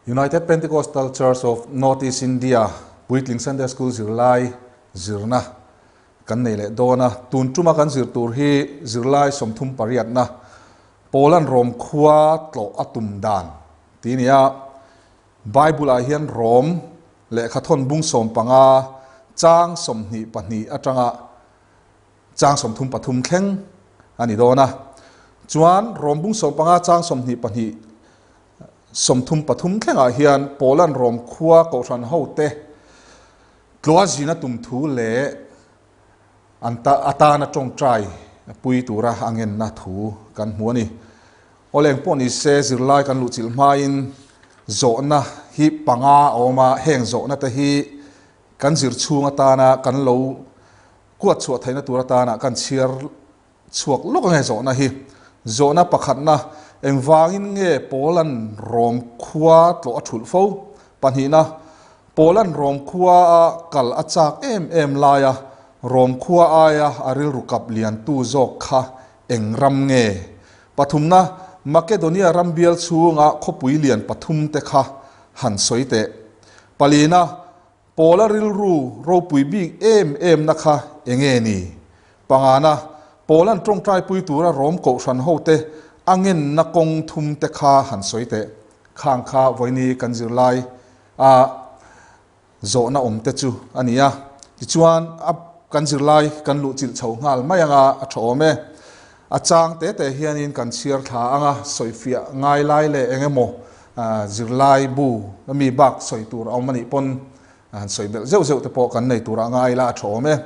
United Pentecostal Church of North East India Puitling Sunday School zirlai zirna kan nei leh dawn a. Tun tuma kan zir tur hi zirlai 38na Poland Rom khua tlawh a tum dan tih a ni a. Bible ah hian Rom lehkhathawn bung 15 chang 22 atanga chang 33 thleng a ni dawn a. Chuan Rom bung 15 chang 22 33 thlengah hian Poland Rom khua kohhran hote tlua zina tum thu leh an atana tawngtai pui tura a ngenna thu kan hmu a ni. Awle eng pawh ni se zirlai kan luhchilh hmain zawhna hi panga a awm a, heng zawhna te hi kan zir chhung atana kan lo kuat chhuah theihna tur atana kan chhiar chhuak lawk ange zawhna hi. Zawhna pakhatna, engvangin nge Poland Rom khua tlawh a thulh fo? Pahnihna, Poland Rom khua a kal a chak em em laia Rom khua aia a rilru kap liantu zawk kha eng ram nge? Pathumna, Makedonia ram bial chhunga khawpui lian pathum te kha han sawi teh. Palina, Paula rilru ropui bik em em na kha enge ni? Pangana, Paula'n tawngtaipui tura Rom kohhran hote a ngenna kawng thum te kha han sawi teh. Khang kha vawiini kan zirlai a zawhna awm te chu a ni a. Tichuan, a kan zirlai kan luhchilh chho nghal mai anga a tha awm e. A chang te te hianin kan chhiar thla anga sawifiah ngai lai leh eng emaw zirlai bu mi bak sawi tur a awm anih pawn han sawi belh zeuh zeuh te pawh kan nei turah ngai ila a tha awm e.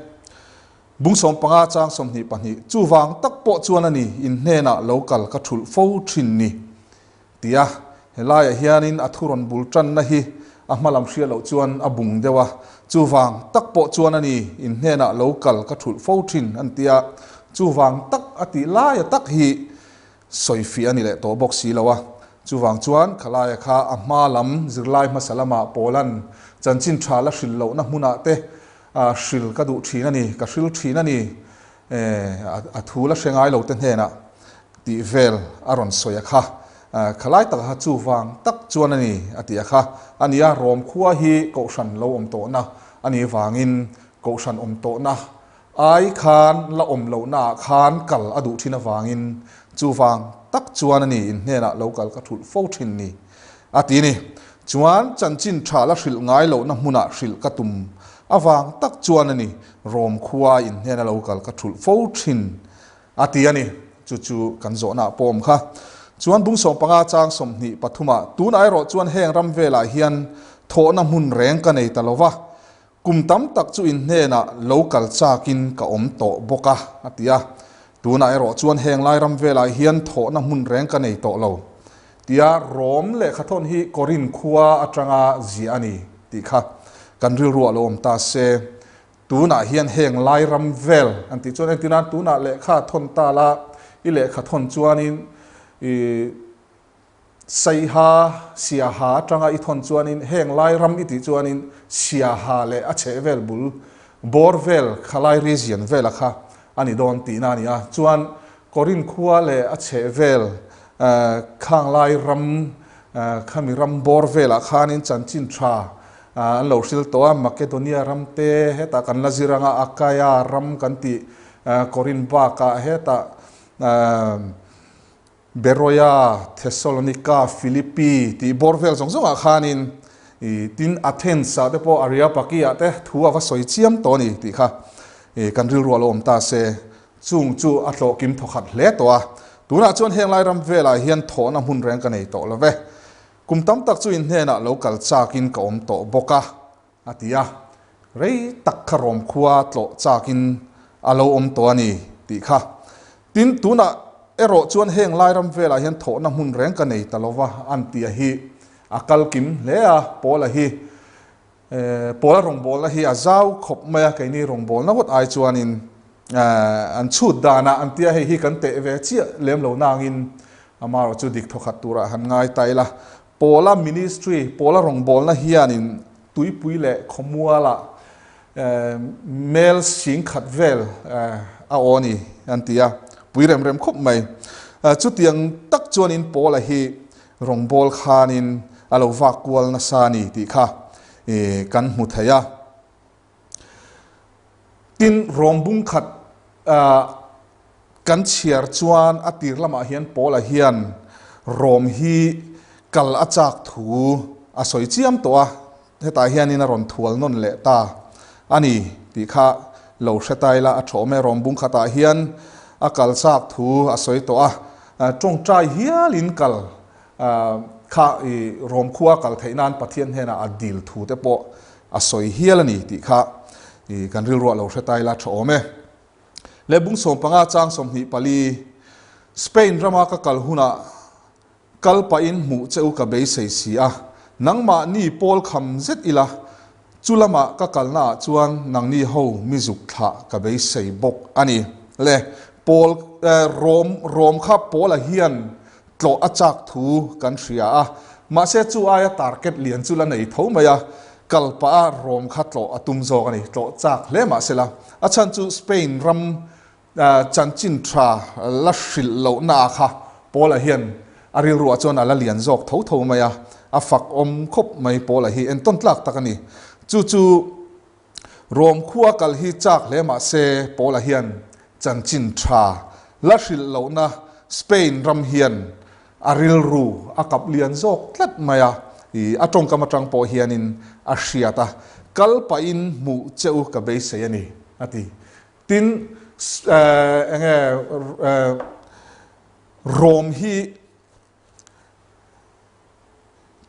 Bung 15 chang 22 chuvang tak pawh chuan a ni in hnenah lo kal ka thulh fo thin ni tia helaiah hianin a thu rawn bul tanna hi a hma lam hriat loh chuan a bung deuh a, chuvang tak pawh chuan a ni in hnenah lo kal ka thulh fo thin an tia, chuvang tak a tih laia tak hi sawifiah a ni leh tawh bawk si lo a, chuvang chuan khalaia kha a hma lam zirlai hmasa lamah Paula'n chanchin tha la hrilh lohna hmunah te hril ka duh thin a ni, ka hril thin a ni, a thu la hre ngai lo te hnenah tih vel a rawn sawi a kha. Khalai taka kha chuvang tak chuan a ni a ti a kha. A nia, Rom khua hi kohhran lo awm tawhna a nih vangin kohhran awm tawhna ai khan la awm lohnaah khan kal a duh thin avangin chuvang tak chuan a ni in hnenah lo kal ka thulh fo thin ni a ti ni. Chuan chanchin tha la hrilh ngai lohna hmunah hrilh ka tum avang tak chuan a ni Rom khua in hnena lo kal ka thulh fo thin A ti a ni. Chu chu kan zawhna pawh awm kha. Chuan bung 15 chang 23 ah, Tunah erawh chuan heng ram velah hian thawhna hmun reng ka nei ta lo va, kum tam tak chu in hnenah lo kal chakin ka awm tawh bawk a, a ti a. Tunah erawh chuan heng lai ram velah hian thawhna hmun reng ka nei tawh lo. Tia Rom lehkhathawn hi Korin khua atanga ziah a ni tih kha kan rilruah lo awm ta se. Tunah hian heng lai ram vel an tih chuan entir nan tunah lehkha thawn ta la, i lehkha thawn chuanin i Saiha, Siaha atanga i thawn chuanin heng lai ram i tih chuanin Siaha leh a chheh vel bul bawr vel kha lai region vela kha a ni dawn tihna a ni a. Chuan Korin khua leh a chheh vel khang lai ram khami ram bawr velah khanin chanchin tha An lo hril tawh a, Makedonia ram te hetah kan la zir anga Akaia ram kan tih Korin bakah hetah Beroia, Thessalonika, Philippi tih bawr vel zawng zawngah khanin tin Athens ah te pawh Areopagi ah te thu a va sawi chiam tawh a ni tih kha kan rilru a lo awm ta se. Chung chu a tlawhkim thawkhat hle tawh a, tunah chuan heng lai ram velah hian thawhna hmun reng ka nei tawh lo ve. Kum tam tak chu in hnenah lo kal chakin ka awm tawh bawk a, a ti a. Rei tak kha Rom khua tlawh chakin a lo awm tawh a ni, tih kha. Tin, tunah erawh chuan heng lai ram velah hian thawhna hmun reng ka nei ta lo va, an ti a hi a kal kim hle a, Paula hi. Paula rawngbawlna hi a zau khawp mai a, keini rawngbawlna ngawt ai chuanin an chhut danah an tia hei hi kan teh ve chiah lem lo nangin amaherawh chu dik thawkhat turah han ngai ta ila. Paula ministry, Paula rawngbawlna hianin tuipui leh khawmualah mel sing khat vel a aw a ni an ti a, pui rem rem khawp mai. Chutiang tak chuanin Paula hi rawngbâwl khanin a lo vak kual nasa a ni tih kha kan hmu thei a. Tin, Rom bung khat kan chhiar chuan a tir lamah hian Paula hian Rom hi kal a chak thu a sawi chiam tawh a, hetah hianin a rawn thual nawn leh ta a ni tih kha lo hre ta ila a thawm e. Rom bung khatah hian a kal chak thu a sawi tawh a, tawngtai hialin kal Kha i Rom khua kal theih nan Pathian hnenah a dil thu te pawh a sawi hial a ni tih kha i kan rilruah lo hre ta ila tha awm e. Le bung 15 chang 24 Spain rama ka kal hunah kal pahin hmuh che u ka beisei si a, nangmahni pawl kham zet ila chu lama ka kalna ah chuan nangni ho mi zuk thlah ka beisei bawk a ni. Le pawl Rom Rom kha Paula hian Tlawh a chak thu kan hria a, mahse chu aia target lian chu la nei tho mai a, kal pah a Rome kha tlawh a tum zawk a ni, tlawh chak hle mahse la, a chhan chu Spain ram chanchin tha la hrilh lohna ah kha Paula hian a rilruah chuan a la lian zawk tho tho mai a, a fak awm khawp mai Paula hi entawn tlak tak a ni. Chu chu Rome khua kal hi chak hle mahse Paula hian chanchin tha la hrilh lohna Spain ram hian a rilru a kap lian zawk tlat mai a, i a tawngkam atang pawh hianin a hriat a, kal pahin hmuh che u ka beisei a ni, a ti. Tin, enge Rome hi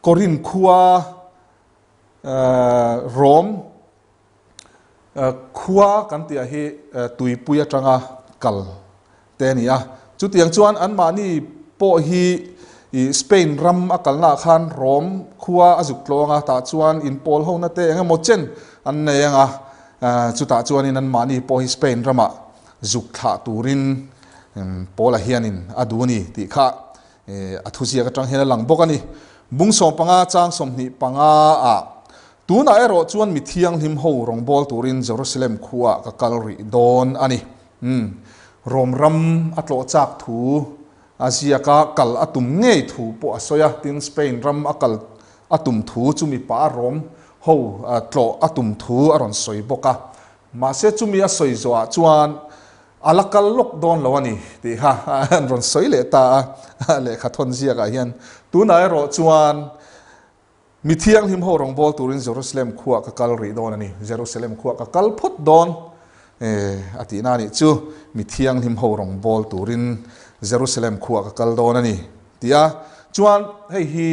Korinth khua Rome Khua kan tih ah hi tuipui atanga kal te a ni a. Chutiang chuan anmahni pawh hi Spain ram a kalnaah khan Rome khua a zuk tlawng a, tah chuan inpawl hona te eng emaw chen an nei ang a, chutah chuanin anmahni pawh hi Spain ramah zuk thlah turin Paula hianin a duh a ni tih kha A thuziak atang hian a lang bawk a ni. Bung 15 chang 25 ah, Tunah erawh chuan mi thianghlim ho rawngbâwl turin Jerusalem khuaah ka kal rih dawn a ni. Umm, Rom ram a tlawh chak thu a ziak a, kal a tum ngei thu pawh a sawi a, tin Spain ram a kal a tum thu chu mipa a Rom ho tlawh a tum thu a rawn sawi bawk a. Mahse chumi a sawi zawhah chuan A la kal lawk dawn lo a ni tih kha an rawn sawi leh ta a, lehkha thawn ziakah hian. Tunah erawh chuan mi thianghlim ho rawngbâwl turin Jerusalem khuaah ka kal rih dawn a ni, Jerusalem khuaah ka kal phawt dawn a tihna a nih chu, mi thianghlim ho rawngbâwl turin Jerusalem khuaah ka kal dawn a ni tih a. Chuan hei hi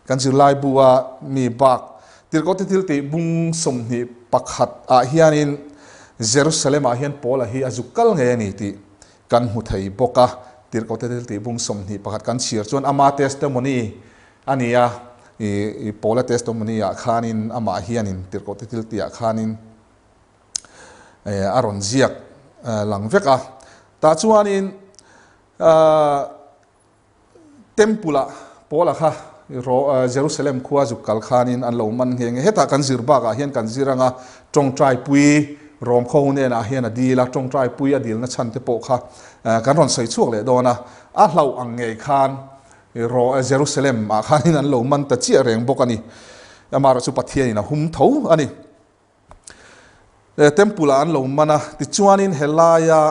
Kan zirlai bu a mi bak Tirhkohte thiltih bung 21 ah hianin Jerusalem ah hian Paula hi a zuk kal ngei a ni tih kan hmu thei bawk a. Tirhkohte thiltih bung 21 kan chhiar chuan ama testimony a ni a, i Paula testimony ah khanin amah hianin Tirhkohte thiltih ah khanin a rawn ziak lang vek a. Tah chuanin Temple-ah Paula kha Jerusalem khua zuk kal khanin an lo man nghe nghe. Hetah kan zir bakah hian kan zir anga tawngtaipui Rom khaw hnenah hian a dil a, tawngtaipui a dilna chhan te pawh kha kan rawn sawi chhuak leh dawn a. A hlauh ang ngei khan Jerusalem-ah khanin an lo man ta chiah reng bawk a ni. Amaherawhchu Pathianin a hum tho a ni. Temple ah an lo man a, tichuanin helaia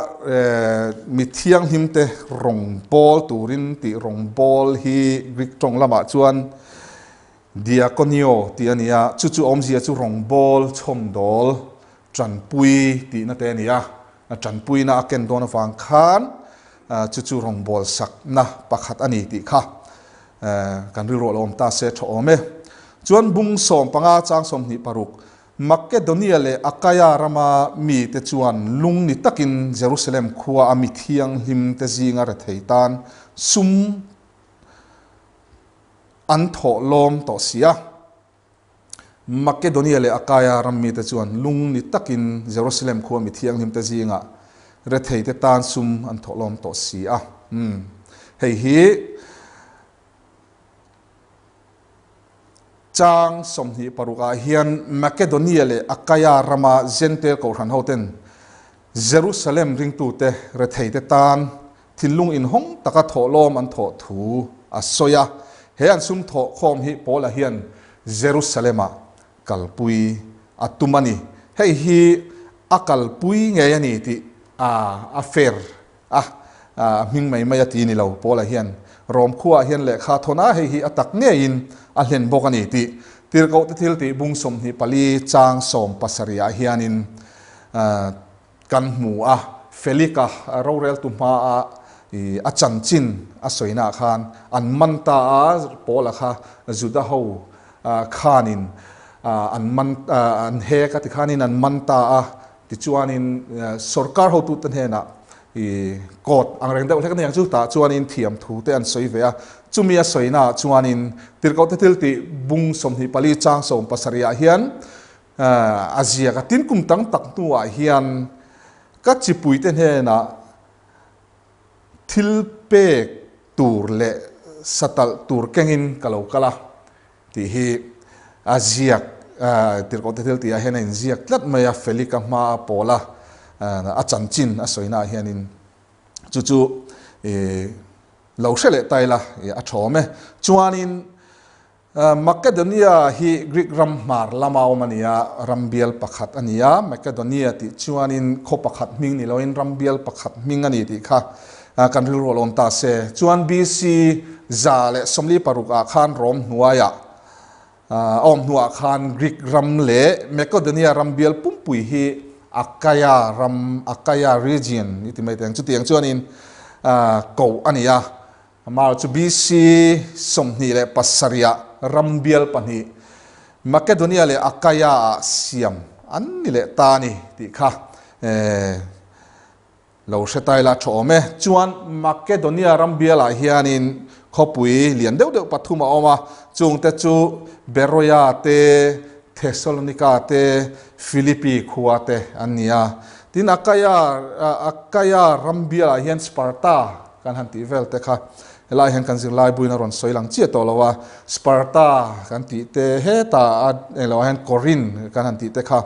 mi thianghlimte rawng bawl turin tih rawng bawl hi Greek tawng lamah chuan diakonio tih a ni a, chu chu awmzia chu rawng bawl, chhawmdawl, tanpui tihna te a ni a, tanpuina a ken dawn avang khan chu chu rawng bawl sakna pakhat a ni tih kha Kan rilruah lo awm ta se tha awm e. Chuan bung 15 chang 26, Makedonia leh Akaia rama mite chuan lung ni takin Jerusalem khua a mi thianghlim te zinga rethei tan sum an thawh lawm tawh si a. Makedonia leh Akaia ram mite chuan lung ni takin Jerusalem khua mi thianghlim te zingah rethei te tan sum an thawh lawm tawh si a. Umm. Hei hi chang 26 ah hian Makedonia leh Akaia rama Jentail kohhran hoten Jerusalem ringtute rethei te tan thinlung inhawng taka thawhlawm an thawh thu a sawi a. He an sum thawh khawm hi Paula hian Jerusalem-ah kalpui a tum a ni. Hei hi a kalpui ngei a ni tih a fair a, a hming mai mai a ti ni lo. Paula hian Rom khuaah hian lehkha thawn a, hei hi a tak ngeiin a hlen bawk a ni tih Tirhkohte thiltih bung 24 chang 70 ah hianin kan hmu a. Felika roreltu hmaa a chanchin a sawinaah khan an man ta a, Paula kha Juda ho khanin an man an hek a tikhanin an man ta a, tichuanin sorkar hotute hnenah court ang reng deuh hlek aniang chu tah chuanin thiam thu te an sawi ve a, chumi a sawinaah chuanin Tirhkohte thil tih bung 24 chang 70 ah hian a ziak a, tin kum tam tak hnuah hian ka chipuite hnenah thil pek tur leh satalh tur kengin ka lo kal a tih hi a ziak Tirhkohte thil tihah hian a inziak tlat mai a, Felika hma a pawl a, a chanchin a sawinaah hianin chu chu lo hre leh ta ila a thawm e. Chuanin Makedonia hi Greek ram hmar lama awm a ni a, ram bial pakhat a ni a. Makedonia tih chuanin khaw pakhat hming ni loin ram bial pakhat hming a ni tih kha kan rilru a lawm ta se. Chuan BC 146 ah khan Rom hnuaiah a awm hnuah khan Greek ram leh Makedonia ram bial pumpui hi Achaia ram, Achaia region i ti mai teh ang. Chutiang chuanin koh a ni a. Amah chu BC 27 ah ram bial pahnih, Makedonia leh Akaia ah siam an ni leh ta a ni tih kha lo hre ta ila tha awm e. Chuan Makedonia ram bialah hianin khawpui lian deuh deuh pathum a awm a, chungte chu Beroia te, Thesalonika te, Philippi khua te an ni a. Tin Akaia Akaia ram bialah hian Sparta Kan han tih vel te kha helai hian kan zirlai buin a rawn sawi lang chiah tawh lo a, Sparta kan tih te hetah a englo ah hian Corinth kan han tih te kha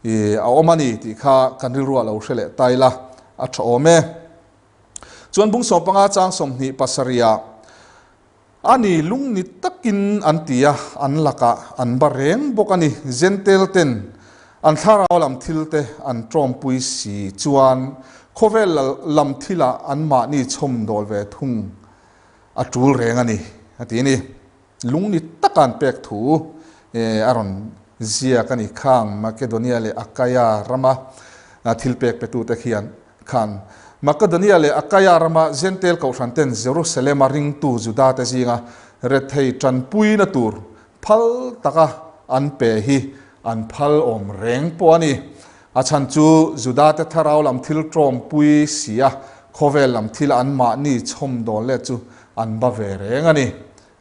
ih a awm a ni tih kha kan rilruah lo hre leh ta ila a tha awm e. Chuan bung 15 chang 27 ah a ni lung ni takin an ti a, an lakah an ba reng bawk a ni. Zentel ten an thlarau lam thil te an tawmpui si chuan khawvel lam thilah anmahni chhawm dawl ve thung a tul reng a ni, a ti a ni. Lung ni taka an pek thu a rawn ziak a ni. Khang Makedonia leh Akaia rama thil pek petute khian Khan. Makedonia leh Akaia rama Jentail kohhran ten Jerusalem-a ringtu Judate zinga rethei tanpuina tur phal taka an pe hi an phal awm reng pawh a ni. A chhan chu Judate thlarau lam thil tawmpui si a, khawvel lam thil anmahni chhawm dawn let chu an ba ve reng a ni,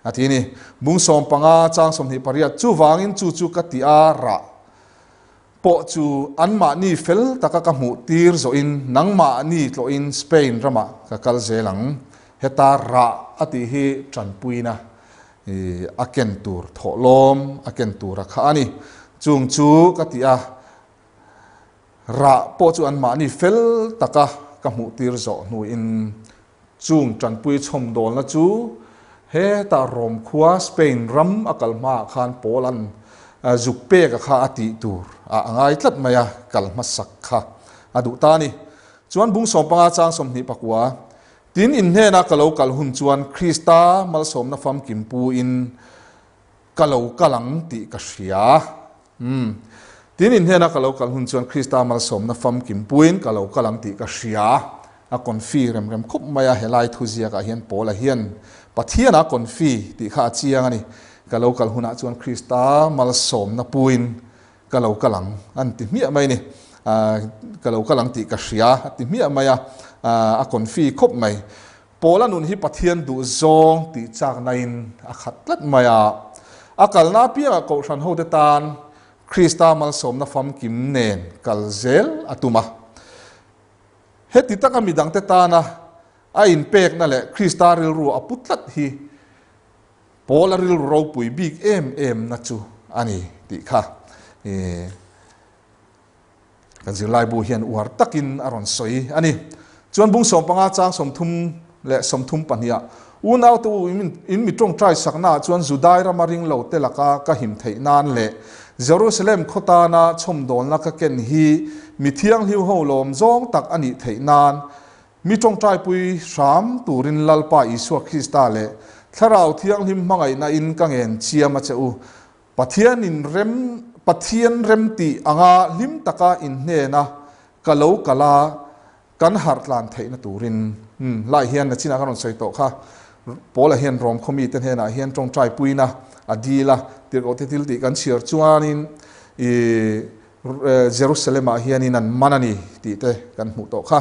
a ti a ni. Bung 15 chang 28 Chuvangin chu chu ka ti a rah. Pawh chu anmahni fel taka ka hmuh tir zawhin nangmahni tlawhin Spain ramah ka kal zel ang. Heta rah a tih hi tanpuina a ken tur thawhlawm a ken tur a kha a ni. Chung chu ka ti a, rah pawh chu anmahni fel taka ka hmuh tir zawh hnuin Chung tanpui chhawmdawlna chu heta Rom khua Spain ram a kal hmaah khan Paul-a'n zuk pek a kha a tih tur a ngai tlat mai a, kal hmasak kha a duh ta a ni. Chuan bung 15 chang 29, Tin in hnena ka lo kal hun chuan Krista malsawmna famkim puin ka lo kal ang tih ka hria. Umm. Tin in hnena ka lo kal hun chuan Krista malsawmna famkim puiin ka lo kal ang tih ka hria. A confi rem rem khup mai a, helai thu ziakah hian Paula hian Pathian a confi tih kha a chiang a ni. Ka lo kal hunah chuan Krista malsawmna puiin ka lo kal ang an ti hmiah mai a ni. Ka lo kal ang tih ka hria a ti hmiah mai a, a confi khup mai. Paula nun hi Pathian duh zawng tih chaknain a khat tlat mai a. A kalna apiangah Kohhran hote tan Krista malsawmna famkim nen kal zel a tum a. Heti taka midangte tana a inpekna leh Krista rilru a pu tlat hi Paula rilru ropui bik em emna chu a ni tih kha Kan zirlaibu hian uar takin a rawn sawi a ni. Chuan bung 15 chang 34 ah. Unaute u, in mi tawngtai saknaah chuan Judai rama ring lo te laka ka him theih nan leh Jerusalem khaw tana chhawmdawlna ka ken hi mi thianghliu ho lawm zawng tak a nih theih nan mi tawngtaipui hram turin Lalpa Isua Krista leh Thlarau Thianghlim hmangaihna in ka ngen chiam a che u. Pathian in rem Pathian rem tih anga hlim taka in hnena ka lo kal a, kan harh tlan theihna turin umm lai hian nachinah ka rawn sawi tawh kha. Paula hian Rom khaw mite hnenah hian tawngtai puina a dil a, tirhkohte thil tih kan chhiar chuanin ih Jerusalem-ah hianin an man a ni tih te kan hmuh tawh kha.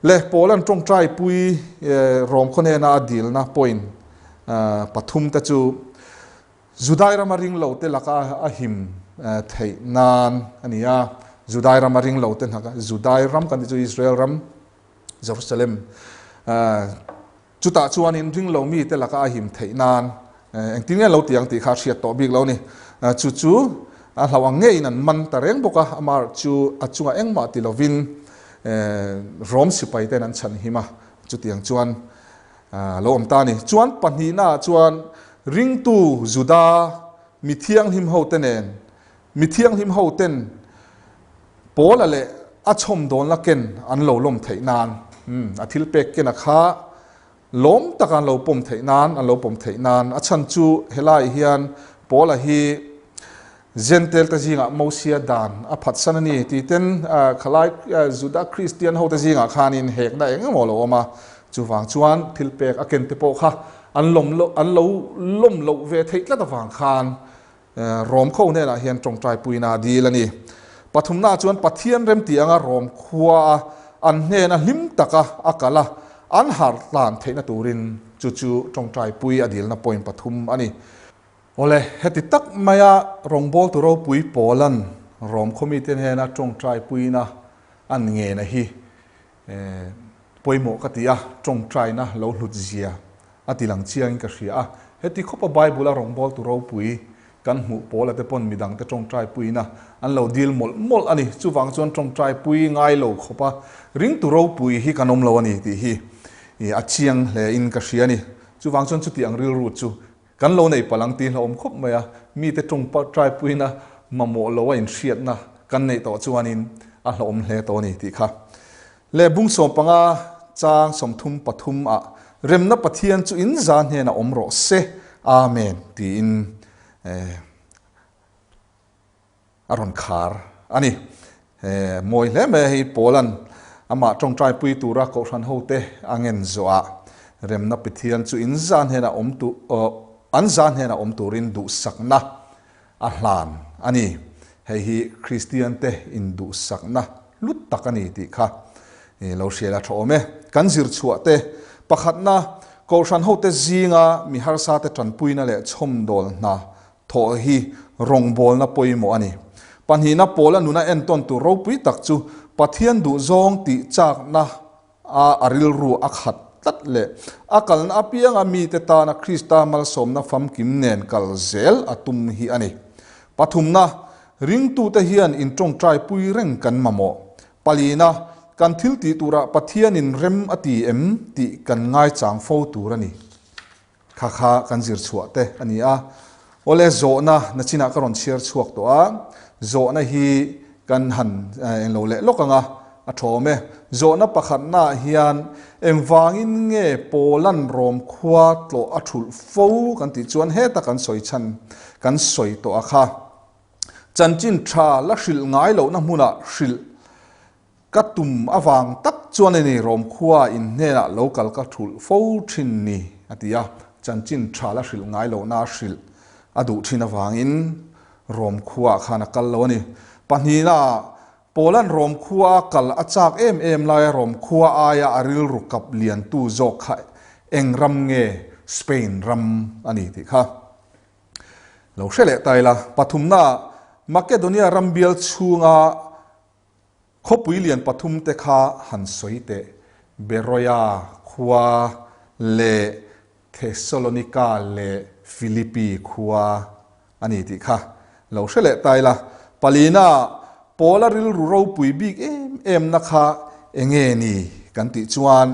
Le Paula'n tawngtai pui Rom khaw hnena a dilna point pathum te chu Judai rama ring lote laka a him theih nan a ni a, Judai rama ring lote hnaka, Judai ram kan tih chu Israel ram, Jerusalem, chutah chuanin ring lo mite laka a him theih nan engtin nge lo ti ang tih kha a hriat tawh bik lo a ni. Chu chu a hlauh ang ngeiin an man ta reng bawk a, amah chu a chungah engmah ti lovin Rom sipai ten an chhan him a, chutiang chuan A lo awm ta a ni. Chuan pahnihnaah chuan ringtu Juda mi thianghlim hote nen, mi thianghlim hoten Paula leh a chhawmdawnna ken an lo lawm theih nan, a thil pek kena kha lawm taka an lo pawm theih nan, an lo pawm theih nan. A chhan chu helaiah hian Paula hi Jentail te zingah Mosia dan a phatsan a ni tih ten khalai Juda Kristian hote zingah khanin hekna eng emaw lo awm a, chuvang chuan thil pek a ken te pawh kha an lawm loh an lo lawm loh ve theih tlat avang khan Rom kho hnenah hian tawngtai puina a dil a ni. Pathumnaah chuan Pathian remti anga Rom khua a an hnena hlim taka a kal a, an harh tlan theihna turin chu chu tawngtai pui a dilna point pathum a ni. Awle, heti tak maia rawngbawltu ropui Paula'n Rom khawmite hnena tawngtai puina an ngena hi pawimawh ka ti a, tawngtaina lo hlut zia a ti lang chiangin ka hria a. Heti khawpa Bible-a rawngbawltu ropui kan hmuh Paula te pawn midangte tawngtai puina an lo dil mawlh mawlh a ni. Chuvang chuan tawngtai pui ngai lo khawpa ringtu ropui hi kan awm lo a ni tih hi a chiang hlein ka hria a ni. Chuvang chuan chuti ang rilru chu Kan lo nei palh ang tih hlauhawm khawp mai a, mite ṭawng ṭaipuina mamawh lo a inhriatna kan neih tawh chuanin a hlauhawm hle tawh a ni tih kha. Leh bung 15 chang 33 ah Remna Pathian chu in za hnenah awm rawh se, Amen tiin a rawn khar a ni. Mawi hle mai a hei Paula'n amah tawngtaipui tura kohhran hote a ngen zawhah remna Pathian chu in za hnenah awm tu an za hnenah awm turin duhsakna a hlan a ni. Hei hi Kristiante induhsakna hlut tak a ni tih kha lo hriat a tha awm e. Kan zir chhuah te pakhatna kohhran hote zinga mi harsate tanpuina leh chhawmdawl hna Thawh hi rawngbawlna pawimawh a ni. Pahnihna Paula nuna entawn tur ropui tak chu Pathian duhzawng tih chakna a a rilru a khat tlat leh a kalna apianga mite tana Krista malsawmna famkim nen kal zel a tum hi a ni. Pathumna, ringtute hian intawngtaipui reng kan mamawh. Palina, kan thil tih turah Pathianin rem a ti em tih kan ngaichang fo tur a ni. Kha kha kan zir chhuah te a ni a. Awle zawhna nachinah ka rawn chhiar chhuak tawh a, zawhna hi kan han englo leh lawk ang a, a thawm e. Zawhna pakhatnaah hian engvangin nge Pawlan Rom khua tlawh a thulh fo kan tih chuan heta kan sawi chhan kan sawi tawh a kha. Chanchin tha la hrilh ngai lohna hmunah hrilh Ka tum avang tak chuan a ni Rom khua in hnenah lo kal ka thulh fo thin ni, a ti a. Chanchin tha la hrilh ngai lohna a hrilh a duh thin avangin Rom khuaah khan a kal lo a ni. Pahnihna, Paula'n Rom khua a kal a chak em em laia Rom khua aia a rilru kap liantu zawk kha eng ram nge Spain ram a ni tih kha lo hre leh ta ila. Pathumna, Makedonia ram bial chhunga Khawpui lian pathum te kha han sawi teh, Beroia khua leh Thesalonika leh Philippi khua a ni tih kha lo hre leh ta ila. Palina, Paula rilru ropui bik em em na kha enge ni kan tih chuan.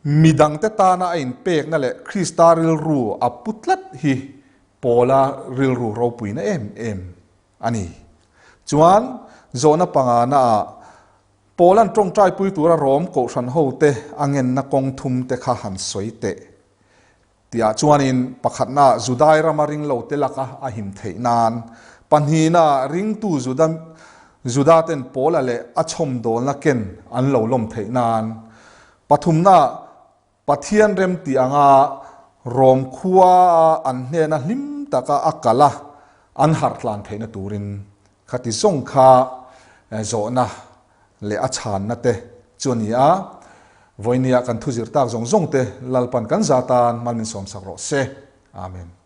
Midangte tana a inpekna leh Krista rilru a pu tlat hi Paula rilru ropuina em em a ni. Chuan, zawhna panganaah Paula'n tawngtaipui tura Rom kohhran hote a ngenna kawng thumte kha han sawi teh. Tiah chuanin pakhatna Judai rama ringlote laka a him theih nan, pahnihna ringtu Juda Judaten Paula leh a chhawmdawlna ken an lo lawm theih nan, pathumna Pathian remti anga Rom khua an hnena hlim taka a kal a an harh tlan theihna turin khati zawng kha zawhna leh a chhanna te chu a ni a. Vawinia kan thuzir tak zawng zawng te Lalpan kan za tan mal min sawmsak rawh se. Amen.